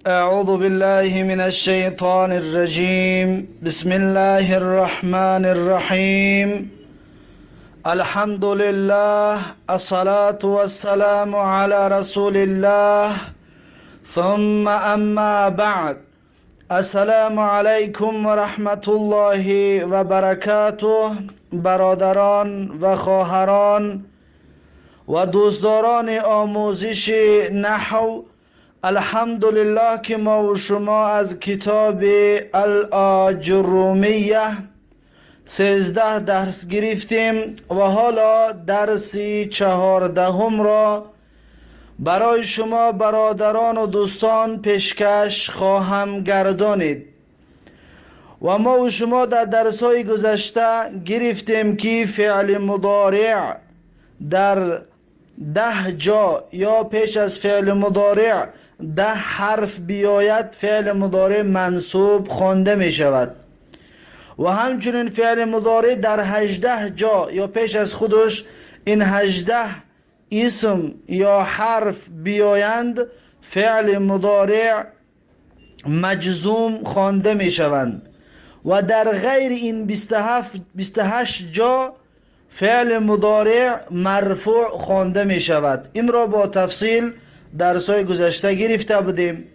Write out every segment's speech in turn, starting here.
أعوذ بالله من الشيطان الرجيم. بسم الله الرحمن الرحيم. الحمد لله، الصلاة والسلام على رسول الله، ثم أما بعد. السلام علیکم و رحمت الله و برکاته. برادران و خواهران و دوستداران آموزش نحو، الحمدلله که ما و شما از کتاب الآجرومیه 13 درس گرفتیم و حالا درس 14 را برای شما برادران و دوستان پیشکش خواهم گردانید. و ما و شما در درس های گذشته گرفتیم که فعل مضارع در 10 جا یا پیش از فعل مضارع 10 حرف بیاید، فعل مضارع منصوب خوانده می شود. و همچنین فعل مضارع در 18 جا یا پیش از خودش این 18 اسم یا حرف بیایند، فعل مضارع مجزوم خوانده می شوند. و در غیر این 28 جا فعل مضارع مرفوع خوانده می شود. این را با تفصیل درس های گذشته گرفته بودیم.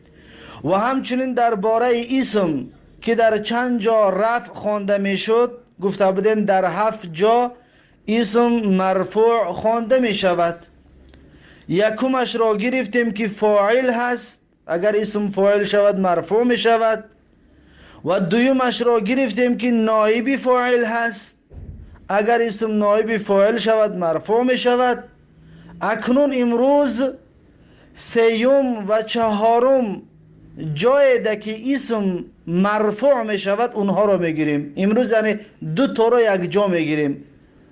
و همچنین درباره اسم که در چند جا رفع خوانده می شد، گفته بودیم در 7 جا اسم مرفوع خوانده می شود. یکمش را گرفتیم که فاعل هست، اگر اسم فاعل شود مرفوع می شود. و دویمش را گرفتیم که نایب فاعل هست، اگر اسم نایب فاعل شود مرفوع می شود. اکنون امروز سیوم و چهارم جای که اسم مرفوع می شود اونها را میگیریم امروز، یعنی دو تا را یک جا میگیریم.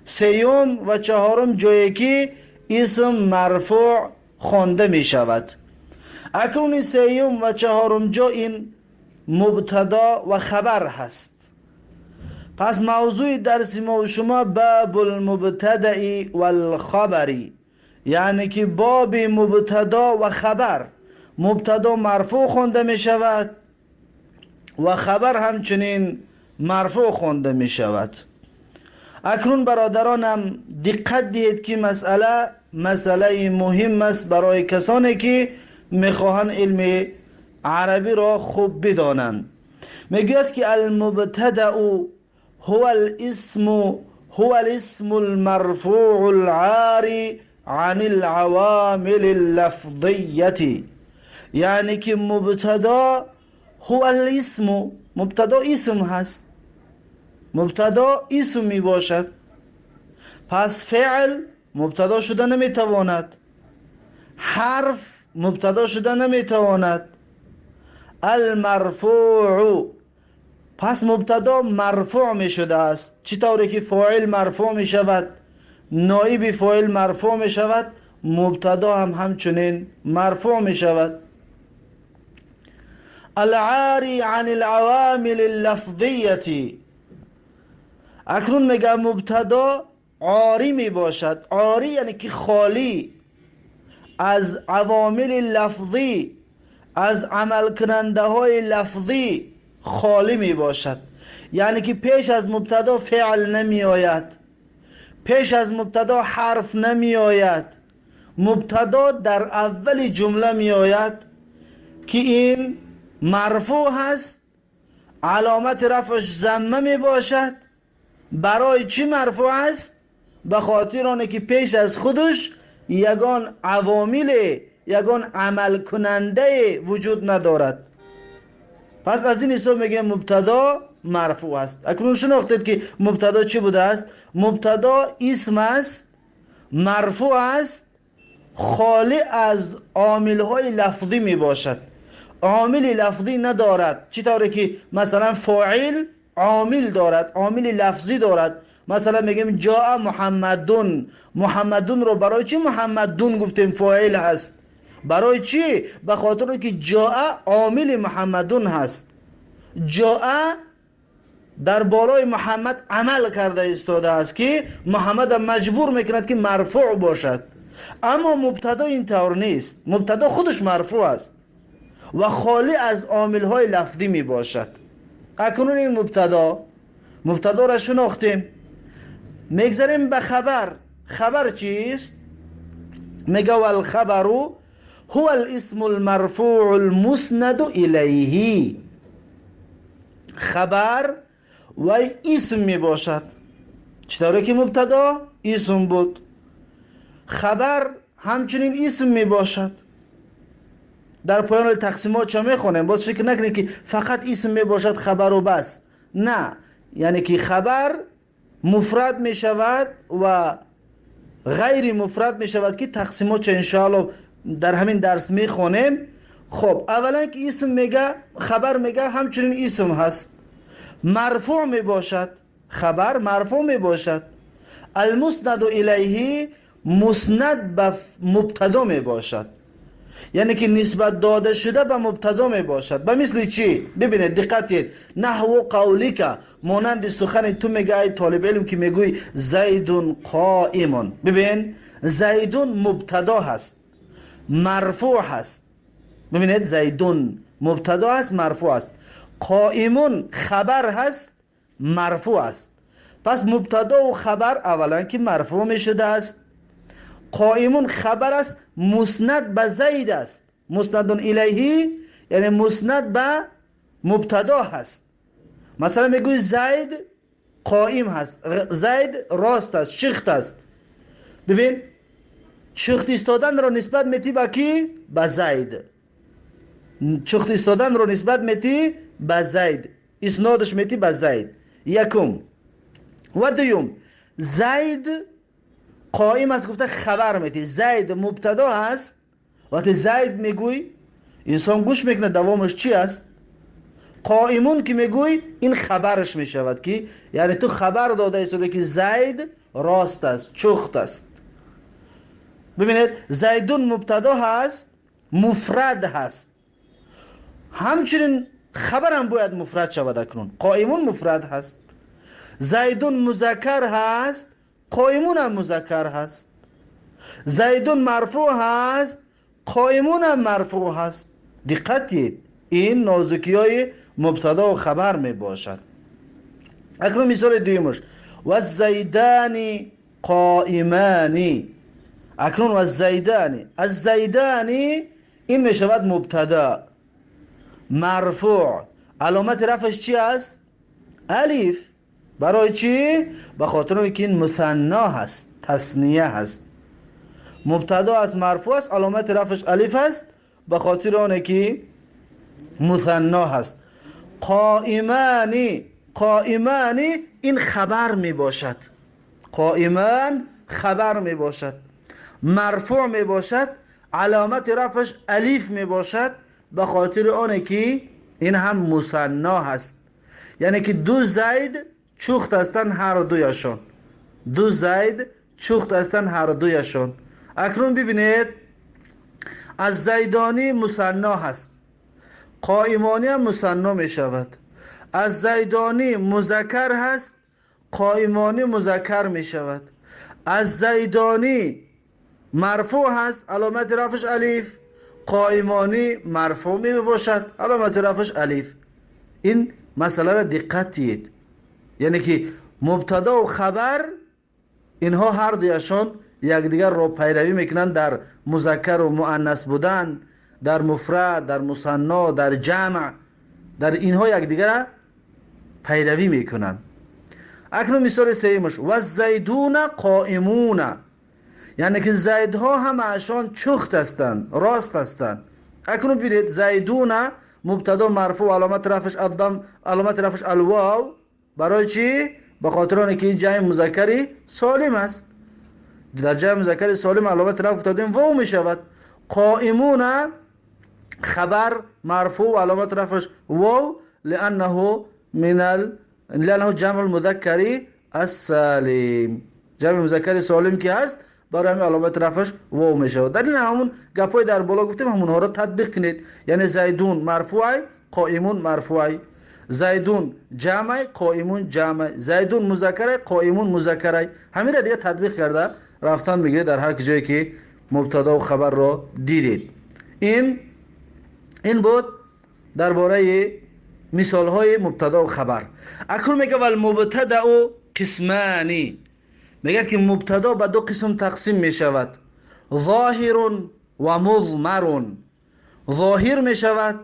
سیوم و چهارم جایی که اسم مرفوع خوانده می شود. اکنون سیوم و چهارم جا این مبتدا و خبر هست. پس موضوع درس ما و شما باب المبتدأ والخبر، یعنی که باب مبتدا و خبر. مبتدا مرفوع خوانده می شود و خبر همچنین مرفوع خوانده می شود. اکنون برادرانم دقت دهید که مسئله مسئله مهم است برای کسانی که میخواهند علم عربی را خوب بدانند. میگوید که المبتدأ هو الاسم المرفوع العاري عن العوامل اللفظية. یعنی که مبتدا هو الاسم، مبتدا اسم هست، مبتدا اسم می باشد. پس فعل مبتدا شده نمیتواند، حرف مبتدا شده نمیتواند. المرفوع، پس مبتدا مرفوع می شده است. چطوری که فاعل مرفوع می شود، نایب فاعل مرفوع می شود، مبتدا هم همچنین مرفوع می شود. العاری عن العوامل اللفظیه. اکنون میگه مبتدا عاری می باشد. عاری یعنی که خالی از عوامل لفظی، از عمل کننده های لفظی خالی می باشد. یعنی که پیش از مبتدا فعل نمی آید، پیش از مبتدا حرف نمی آید. مبتدا در اول جمله می آید که این مرفوع هست، علامت رفعش ضمه می باشد. برای چی مرفوع است؟ به خاطر آنه که پیش از خودش یگان عوامل، یگان عمل کننده وجود ندارد. پس از این حساب میگه مبتدا مرفوع است. اکنون شناختید که مبتدا چی بوده است؟ مبتدا اسم است، مرفوع است، خالی از عامل های لفظی می باشد، عامل لفظی ندارد. چطوری که مثلا فاعل عامل دارد، عامل لفظی دارد. مثلا میگیم جاء محمدون. محمدون رو برای چی محمدون گفتیم؟ فاعل هست. برای چی؟ به خاطر که جاء عامل محمدون هست. جاء در بالای محمد عمل کرده ایستاده است که محمد مجبور میکند که مرفوع باشد. اما مبتدا این طور نیست، مبتدا خودش مرفوع است. و خالی از عامل‌های لفظی میباشد. اکنون این مبتدا را شناختیم، میگذریم به خبر. خبر چیست؟ میگه والخبر هو الاسم المرفوع المسند الیه. خبر و اسم میباشد. چطوری که مبتدا اسم بود، خبر همچنین اسم میباشد. در پایان تقسیمات چه میخونیم؟ باز فکر نکنید که فقط اسم میباشد خبر و بس. نه، یعنی که خبر مفرد میشود و غیر مفرد میشود که تقسیمات چه انشاءالله در همین درس میخونیم. خب اولا که اسم میگه، خبر میگه همچنین اسم هست، مرفوع میباشد. خبر مرفوع میباشد. المسند الیه مسند به مبتدا میباشد، یعنی که نسبت داده شده به مبتدا میباشد. به مثل چی؟ ببینید دقت کنید. نحو قولک، مانند سخن تو میگه ای طالب علم که میگوی زید قائم. ببین زید مبتدا هست، مرفوع هست. ببینید زیدون مبتدا هست، مرفوع است. قائمون خبر هست، مرفوع است. پس مبتدا و خبر اولا که مرفوع میشده است. قائمون خبر است، مسند به زید است. مسند الیه یعنی مسند به مبتدا هست. مثلا میگوی زید قائم هست، زید راست است، شخت است. ببین شخت ایستادن را نسبت میتی به کی؟ به زید. شخت ایستادن را نسبت میتی به زید، اسنادش میتی به زید. یکم. و دوم، زید قائم است گفته خبر میتی. زید مبتدا هست. وقتی زید میگوی انسان گوش میکنه دوامش چی است. قائمون که میگوی این خبرش میشود که یعنی تو خبر داده ایستاده که زید راست است، چخت است. ببینید زیدون مبتدا هست، مفرد هست، همچنین خبر هم باید مفرد شود. اکنون قائمون مفرد هست، زیدون مذکر هست، قائمون هم مذکر هست. زیدون مرفوع هست، قائمون هم مرفوع هست. دقت کنید، این نازکی های مبتدا و خبر می باشد. اکنون مثال دویمش، و الزیدان قائمان. اکنون و الزیدان، الزیدان این می شود مبتدا مرفوع. علامت رفعش چی است؟ الف. برای چی؟ به خاطر اینکه این مثنا هست، تثنیه هست. مبتدا از مرفوع است، علامت رفعش الف است به خاطر آنکه که مثنا هست. قائمانی، قائمانی این خبر می باشد. قائمان خبر می باشد، مرفوع می باشد، علامت رفعش الف می باشد به خاطر آنکه که این هم مثنا هست. یعنی که دو زید چخت هستند هر دویشان، دو زید چخت هستند هر دویشان. اکنون ببینید از زیدانی مثنا هست، قائمانی هم مثنا می شود. از زیدانی مذکر هست، قائمانی مذکر می شود. از زیدانی مرفوع هست، علامت رفعش الف. قائمانی مرفوع می باشد، علامت رفعش الف. این مسئله را دقت دید، یعنی که مبتدا و خبر اینها هر دویشان یکدیگر را پیروی میکنند در مذکر و مؤنث بودن، در مفرد، در مثنا، در جمع، در اینها یکدیگر را پیروی میکنند. اکنون مثال سیمش، و الزیدون قائمون، یعنی که زیدها همه‌شان چخت هستند، راست هستند. اکنون ببینید زیدون مبتدا مرفوع، علامت رفعش الضم، علامت رفعش الواو. برای چی؟ به خاطر آنکه این جمع مذکری سالم است. در جمع مذکری سالم علامت رفع افتادیم واو می شود. قائمون خبر مرفوع، علامت رفعش واو، لانه من لانه جمع المذکر السالم. جمع مذکر سالم که هست برای همین علامت رفعش واو می شود. در این همون گپای در بالا گفتیم همونها را تطبیق کنید. یعنی زیدون مرفوع، قائمون مرفوع. زیدون جمع، قائمون جمع. زیدون مذکر، قائمون مذکر. همین را دیگه تطبیق کرده رفتن میگیره در هر جایی که مبتدا و خبر را دیدید. این Ин буд дар бораи мисолҳои мубтадо ва хабар. Акнун мега: والمبتدأ قسمان. Мегӯяд, ки мубтадо ба ду қисм тақсим мешавад: ظاهر ومضمر. Зоҳир мешавад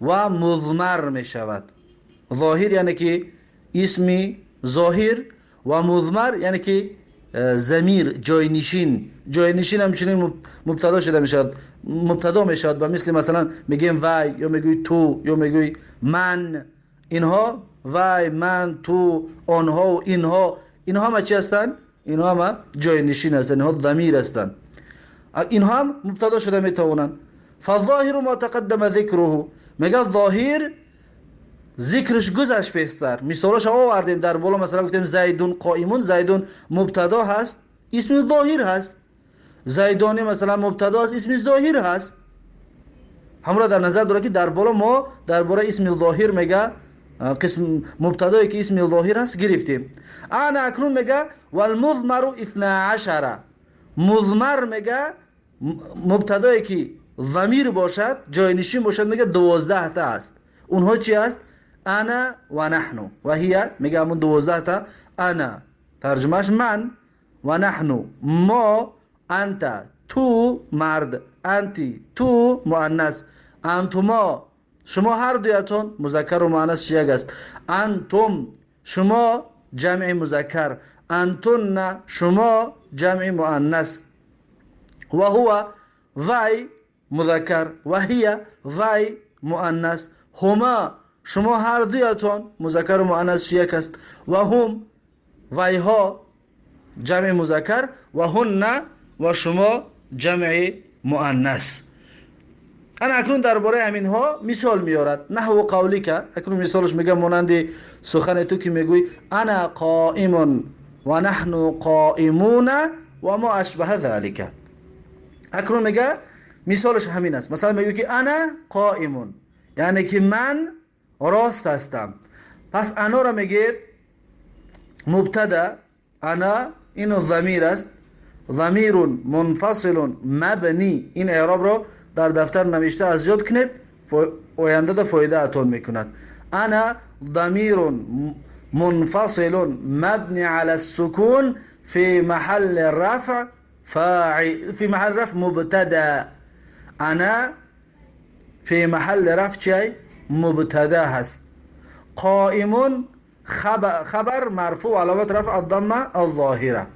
ва музмар мешавад. Зоҳир, яъне ки исми зоҳир, ва музмар, яъне ки замир, ҷойнишин. Ҷойнишин ҳамчунин мубтадо шуда мешавад, мубтадо мешавад. Ба мисли, масалан, мегӯем вай, ё мегӯи ту, ё мегӯи ман. Инҳо, вай, ман, ту, онҳо, инҳо, инҳо ҳама чӣ ҳастанд? Инҳо ҳама ҷойнишин ҳастанд, инҳо замир ҳастанд, инҳо ҳам мубтадо шуда метавонанд. فالظاهر ما تقدم ذكره. Мега, зоҳир зикрш гузашт пештар, мисолаш овардем дар боло. Масалан, гуфтем زيد قائم. زيد мубтадо ҳаст, исми зоҳир ҳаст. زيدان, масалан, мубтадо аст, исми зоҳир ҳаст. Ҳамро дар назар дорад, ки дар боло мо дар бораи исми зоҳир, мега, қисм мубтадое ки исми зоҳир аст, гирифтем. Ана акнун мега: والمضمر 12. Музмар, мега, мубтадое ки замир бошад, ҷойнишин бошад, мега, 12-та аст. Онҳо чи аст? أنا ونحن وهي. Мега, ҳамун 12-та: أنا, тарҷумааш ман, ونحن, мо, أنت, ту, мард, أنت, ту, муаннас, أنتما, шумо ҳар дуятон, музаккару муаннас як аст, أنتم, шумо, ҷамъи музаккар, أنتن, шумо, ҷамъи муаннас, وهو, вай, музаккар, وهي, вай, муаннас, هما, шумо ҳар дуятон, музаккару муаннас як аст, وهم, вайҳо, ҷамъи музаккар, وهن, ва шумо, ҷамъи муаннас. Ана акнун дар бораи ҳаминҳо мисол меорад. نحو قولك. Акнун мисолаш, мегӯям, монанди сухане ту, ки мегӯй: أنا قائم ونحن قائمون وما أشبه ذلك. Акнун, мега, мисолаш ҳамин аст. Масалан, мегӯй, ки أنا قائم, яъне ки ман рост ҳастам. Пас أنا ро мегӯед мубтада. أنا ину замир аст, ضمير منفصل مبني. Ин эъробро дар дафтар навишта аз ёд кунед, ояндада фоидаатон мекунад. أنا ضمير منفصل مبني على السكون في محل رفع فاعل، في محل رفع مبتدا. أنا في محل رفع چی؟ مبتدا هست. قائم خبر مرفوع، علامت رفع الضمه الظاهره.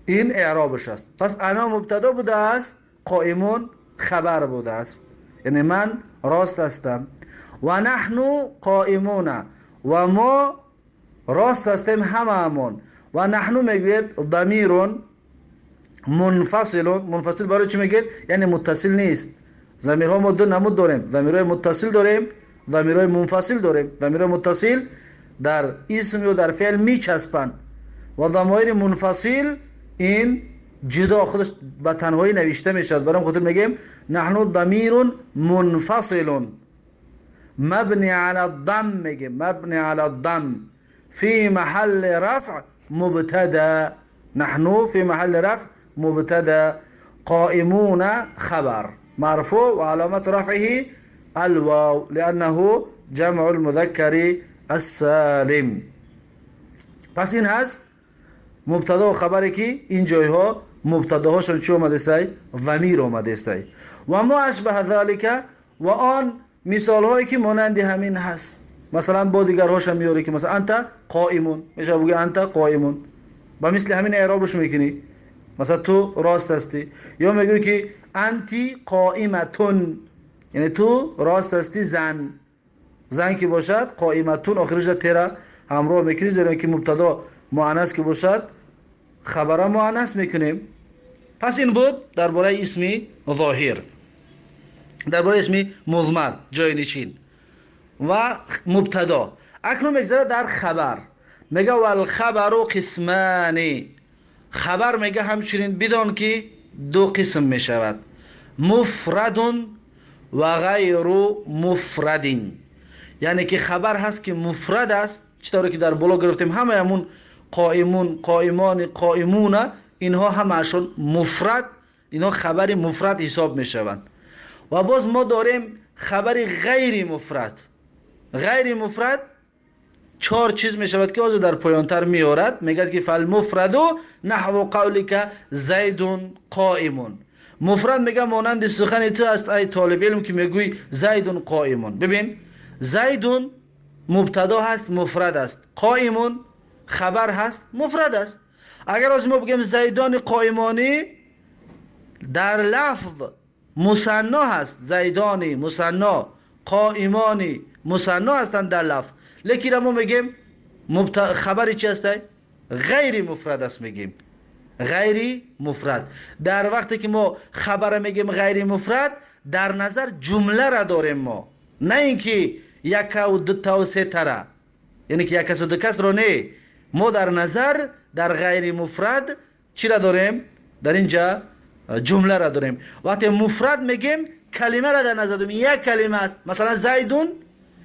این اعرابش است. پس أنا مبتدا بوده است، قائم خبر بوده است، یعنی من راست هستم. ونحن قائمون, و ما راست هستیم هممون. ونحن, میگوید, ضمیر منفصل. منفصل برای چی میگید؟ یعنی متصل نیست. ضمیرها ما دو نمود داریم: ضمیرهای متصل داریم، ضمیرهای منفصل داریم. ضمیرهای متصل در اسم یا در فعل میچسبند و ضمایر منفصل این جدا خودش به تنهایی نوشته میشد. برام خاطر میگیم نحن ضمیر منفصل مبني على الضم. میگیم مبني على الضم في محل رفع مبتدا. نحن في محل رفع مبتدا، قائمون خبر مرفوع وعلامة رفعه الواو لأنه جمع المذكر السالم. پس این هست مبتدا و خبری که این جایها مبتداهاشون چی اومده سای؟ ضمیر اومده سای. وما أشبه ذلك, و آن مثال هایی که مانند همین هست. مثلا با دیگرهاش هم میاره که مثلا أنت قائم. میشه بگی أنت قائم، با مثل همین اعرابش میکنی، مثلا تو راست هستی. یا میگوی که أنت قائمة, یعنی تو راست هستی. زن، زن که باشد، قائمة، آخرش تیره همراه میکنی، زیرا که مبتدا مؤنث که باشد، خبره مؤنث میکنیم. پس این بود درباره اسمی ظاهر، درباره اسمی مضمر، جاینشین و مبتدا. اکنون میگذره در خبر. میگه والخبر قسمان. خبر، میگه، همچنین بدان که دو قسم میشود: مفرد وغير مفرد. یعنی که خبر هست که مفرد است، چطوری که در بالا گرفتیم، همه همون قائم، قائمان، قائمون، اینها همهشون مفرد، اینها خبر مفرد حساب میشوند. و باز ما داریم خبر غیر مفرد. غیر مفرد چهار چیز می شود که از در پایانتر میارد. میگه که فالمفرد نحو قولک زید قائم. مفرد میگه مانند سخن تو است ای طالب علم که میگویی زید قائم. ببین، زید مبتدا هست، مفرد است. قائم خبر هست، مفرد است. اگر از ما بگیم زیدان قائمانی، در لفظ مثنا هست. زیدانی مثنا، قائمانی مثنا هستند در لفظ، لیکن ما میگیم خبری چی هست؟ غیر مفرد است. میگیم غیر مفرد. در وقتی که ما خبر میگیم غیر مفرد، در نظر جمله را داریم ما، نه اینکه یک و دو تا و سه تا، یعنی که یک کس و دو کس رو نه. ما در نظر در غیر مفرد چی را داریم؟ در اینجا جمله را داریم. وقتی مفرد میگیم، کلمه را در نظر داریم. یک کلمه است. مثلا زیدون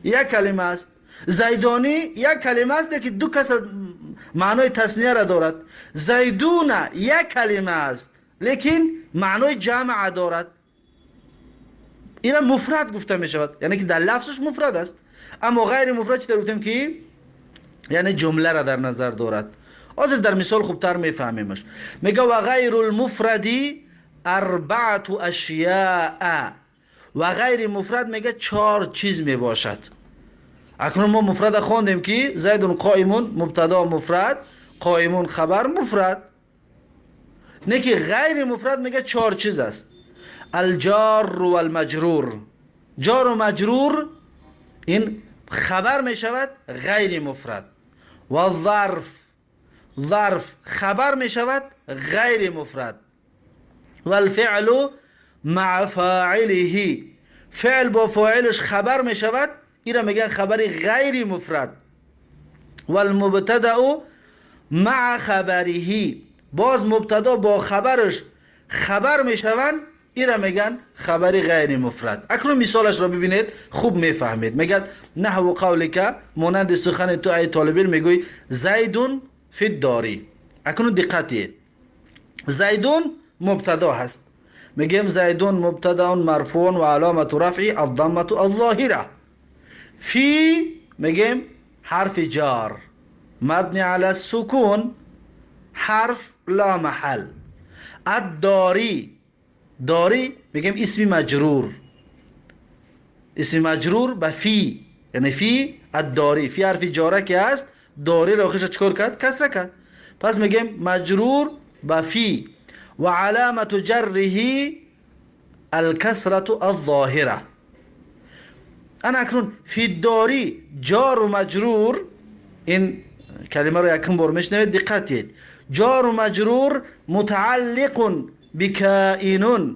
یک کلمه است، زیدانی یک کلمه است که دو کس معنای تثنیه را دارد. زیدون یک کلمه است، لیکن معنای جمع دارد. این مفرد گفته می شود، یعنی که در لفظش مفرد است. اما غیر مفرد چی گفتیم که یعنی جمله را در نظر دارد. حاضر در مثال خوبتر میفهمیمش. میگه و غیر المفرد اربعة اشیاء. و غیر مفرد میگه چهار چیز می باشد. اکنون ما مفرد خواندیم که زید قائم مبتدا مفرد، قائم خبر مفرد. نه که غیر مفرد میگه چهار چیز است: الجار و المجرور. جار و مجرور این خبر می شود غیر مفرد. و ظرف، ظرف خبر می شود غیر مفرد. و الفعل مع فاعله، فعل با فاعلش خبر می شود، این میگن خبر غیر مفرد. و المبتدا مع خبره، باز مبتدا با خبرش خبر می شوند، این میگن خبر غیر مفرد. اکنون مثالش را ببینید، خوب میفهمید. میگه نحو قولک، مانند سخن تو ای طالب علم، میگوی زید فی الداری. اکنون دقت دهید، زیدون مبتدا هست. میگیم زید مبتدا مرفوع و علامت رفعه الضمه الظاهره. فی میگیم حرف جار مبنی علی السکون، حرف لا محل. الداری، داری میگیم اسم مجرور، اسم مجرور به فی، یعنی فی الداری. فی حرف جاره که است، داری رو آخرش چکار کرد؟ کسره کرد. پس میگیم مجرور به فی و علامت جره الکسرة الظاهره. انا اکنون فی الداری جار و مجرور، این کلمه رو یکم بار میشنوید، دقت دید. جار و مجرور متعلق بکائن،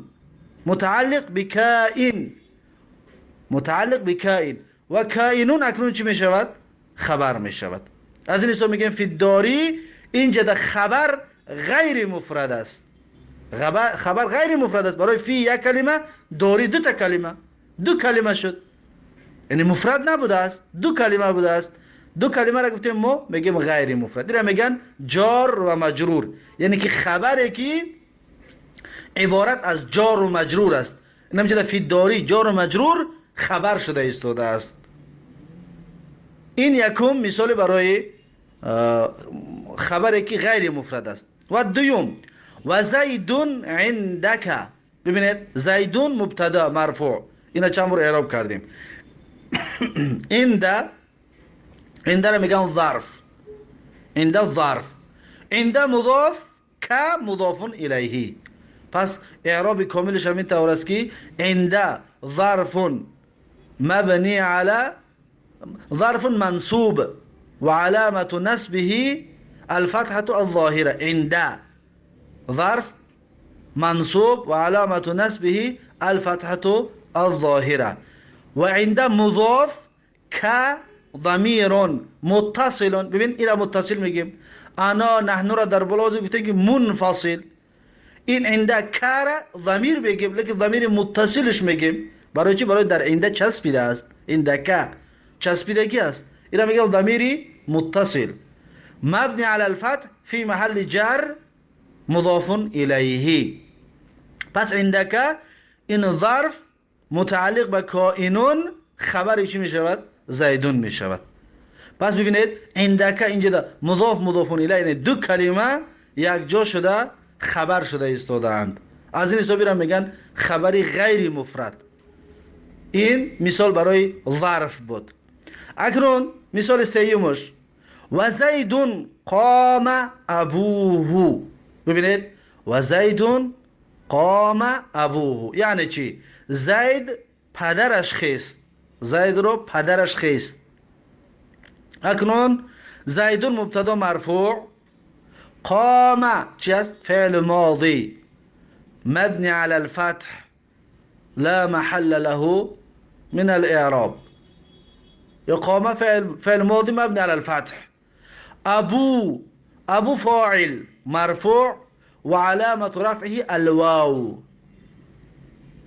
متعلق بکائن، متعلق بکائن و کائنون اکنون چی میشود؟ خبر میشود. از این حساب میگیم فی الداری اینجا در خبر غیر مفرد است. خبر غیر مفرد است. برای فی یک کلمه، داری دو تا کلمه، دو کلمه شد، یعنی مفرد نبوده است، دو کلمه بوده است. دو کلمه را گفتیم ما میگیم غیر مفرد. این میگن جار و مجرور، یعنی که خبری که عبارت از جار و مجرور است. این همچنین فی داری جار و مجرور خبر شده ایستاده است. این یکم مثال برای خبری که غیر مفرد است. و دوم و زیدون عندک. ببینید، زیدون مبتدا مرفوع، اینا چند بار اعراب کردیم. عند، عند را میگن ظرف. عند ظرف، عند مضاف، ک مضاف الیه. پس اعراب کاملش همین طور است که عند ظرف مبنی على ظرف منصوب وعلامة نصبه الفتحة الظاهرة. عند ظرف منصوب وعلامة نصبه الفتحة الظاهرة. وعند مضاف، ک ضمیر متصل. ببین، اینا متصل میگیم. انا نحن را در بالا گفتیم که منفصل. این عند ک را ضمیر بگیم، لیکن ضمیر متصلش میگیم. برای چی؟ برای در عند چسبیده است. عند ک چسبیدگی است. اینا میگم ضمیری متصل مبنی علی الفتح فی محل جر مضاف الیه. پس عندك این ظرف متعلق به کائنون خبر چی میشود؟ زیدون میشود. پس ببینید عندک اینجا مضاف مضاف الیه، یعنی دو کلمه یک جا شده خبر شده ایستاده‌اند. از این حسابی را میگن خبری غیر مفرد. این مثال برای ظرف بود. اکنون مثال سیومش و زیدون قام ابوه. ببینید و زیدون قام ابوه یعنی چی؟ زید پدرش خیست، زید رو پدرش خیست. اکنون زیدون مبتدا مرفوع، قام چی است؟ فعل ماضی مبنی علی الفتح لا محل له من الاعراب. یا قام فعل ماضی مبنی علی الفتح. ابو، ابو فاعل مرفوع وعلامة رفعه الواو،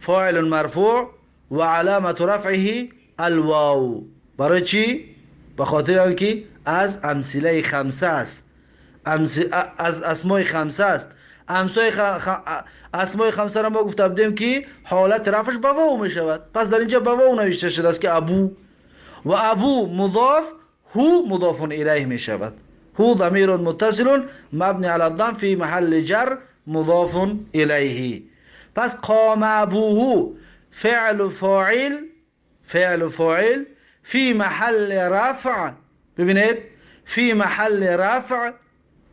فاعل مرفوع وعلامة رفعه الواو. برای چی؟ به خاطر اینکه از امثله خمسه است، از اسمای خمسه است. اسمای خمسه را ما گفته بودیم که حالت رفعش به واو می شود. پس در اینجا به واو نوشته شده است که ابو، و ابو مضاف، هو مضاف الیه می شود. هو ضمیر متصل مبنی علی الضم فی محل جر مضاف الیه. پس قام ابوه فعل فاعل، فعل فاعل فی محل رفع. ببینید فی محل رفع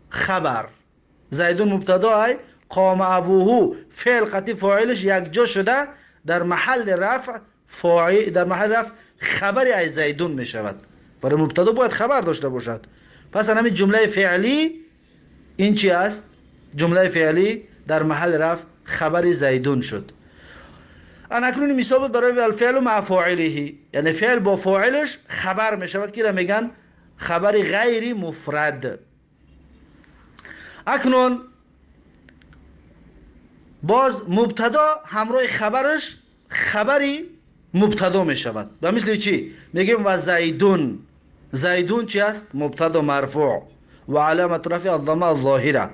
خبر. زیدون مبتدا، قام ابوه فعل قطعی فاعلش یک جا شده در محل رفع فاعل، در محل رفع خبری از زیدون می شود. برای مبتدا باید خبر داشته باشد. پس همین جمله فعلی این چی است؟ جمله فعلی در محل رفع خبر زیدون شد. اکنون مثال برای الفعل مع فاعله، یعنی فعل با فاعلش خبر می شود که را میگن خبر غیر مفرد. اکنون باز مبتدا همراه خبرش خبری مبتدا می شود. و مثل چی؟ میگیم و زیدون. زیدون چی است؟ مبتدا مرفوع و علامت رفع الضمه الظاهره.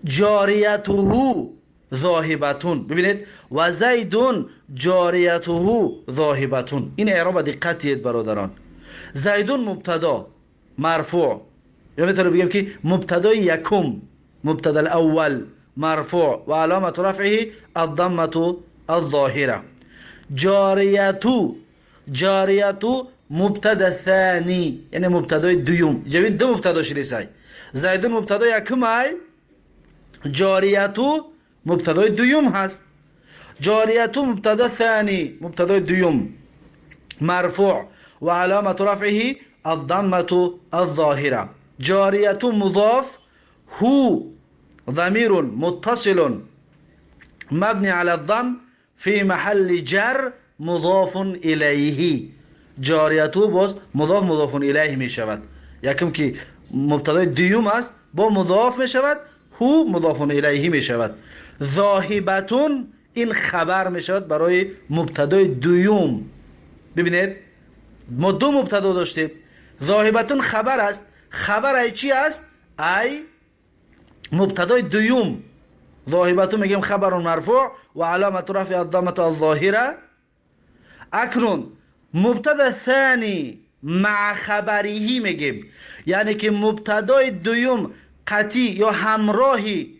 جاریته ذاهبتون. ببینید و زیدون جاریته ذاهبتون. این اعراب دقت دید برادران. زیدون مبتدا مرفوع، یا میتونم بگیم که مبتدای یکم، مبتدا الاول مرفوع و علامت رفعه الضمه الظاهره. جاریتو، جاریتو مبتدا ثانی، یعنی مبتدای دوم. جبین دو مبتدا شده. زیدون مبتدا یکم ای، جاریتو مبتدای دوم هست. جاریتو مبتدا ثانی، مبتدای دوم مرفوع و علامت رفعه الضمه الظاهره. جاریتو مضاف، هو ضمیر متصل مبنی علی الضم فی محل جر مضاف الیه. جاریتو باز مضاف مضاف الیه می شود. یکم که مبتدای دوم است با مضاف می شود، هو مضاف الیه می شود. ذاهبتون این خبر می شود برای مبتدای دوم. ببینید ما دو مبتدا داشتیم. ذاهبتون خبر است. خبر ای چی است؟ ای مبتدای دوم. ذاهبتون میگیم خبر مرفوع و علامت رفع الضمه الظاهره. اکنون مبتدا ثانی مع خبره میگیم، یعنی که مبتدای دوم قطعی یا همراهی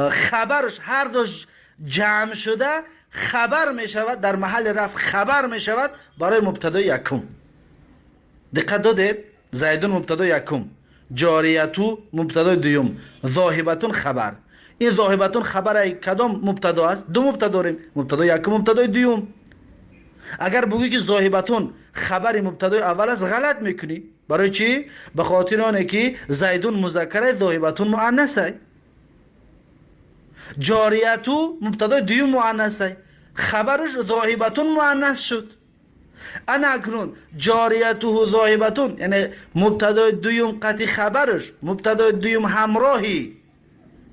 خبرش هر دوش جمع شده خبر می شود، در محل رفع خبر می شود برای مبتدای یکم. دقت دادید؟ زیدون مبتدای یکم، جاریتو مبتدای دوم، ذاهبتون خبر. این ذاهبتون خبر کدام مبتدا است؟ دو مبتدا داریم، مبتدای یکم، مبتدای دوم. اگر بگویی که ذاهبتون خبر مبتدای اول است غلط میکنی. برای چی؟ به خاطر آنه که زیدون مذکره، ذاهبتون مؤنثه. جاریتو مبتدای دوم مؤنثه، خبرش ذاهبتون مؤنث شد. انا اکنون جاریته ذاهبتون، یعنی مبتدای دوم قطعی خبرش، مبتدای دوم همراهی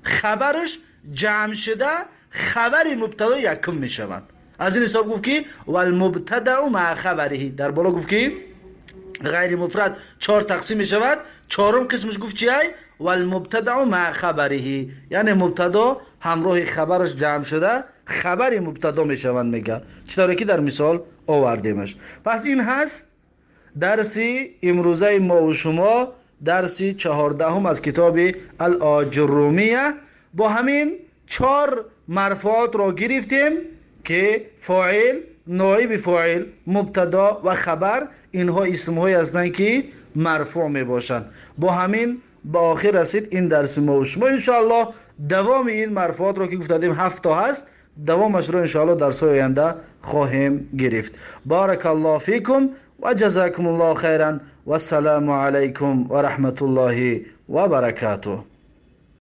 خبرش جمع شده خبری مبتدای یکم میشوند. از این حساب گفت که والمبتدا مع خبره. در بالا گفت که غیر مفرد چهار تقسیم میشود، چهارم قسمش گفت چی؟ والمبتدأ مع خبره. Яъне мубтадо ҳамроҳи хабараш ҷамъ шуда хабари мубтадо мешаванд, мега, чӣ тавре ки дар мисол овардемаш. Пас ин ҳаст дарси имрӯзаи мову шумо, дарси 14-ум аз китоби Ал-Оҷуррумия. Бо ҳамин чор марфуотро гирифтем, ки фоил, ноиби фоил, мубтадо ва хабар, инҳо исмҳое ҳастанд, ки марфӯъ мебошанд. Бо ҳамин ба охир расид ин дарси мову шумо. Иншоаллоҳ, давоми ин марфуотро, ки гуфтадем, ҳафт то ҳаст, давомашро иншоаллоҳ дарсҳои оянда хоҳем гирифт. Баракаллоҳу фикум ва ҷазакумуллоҳу хайран, вассалому алайкум ва раҳматуллоҳи ва баракатуҳ.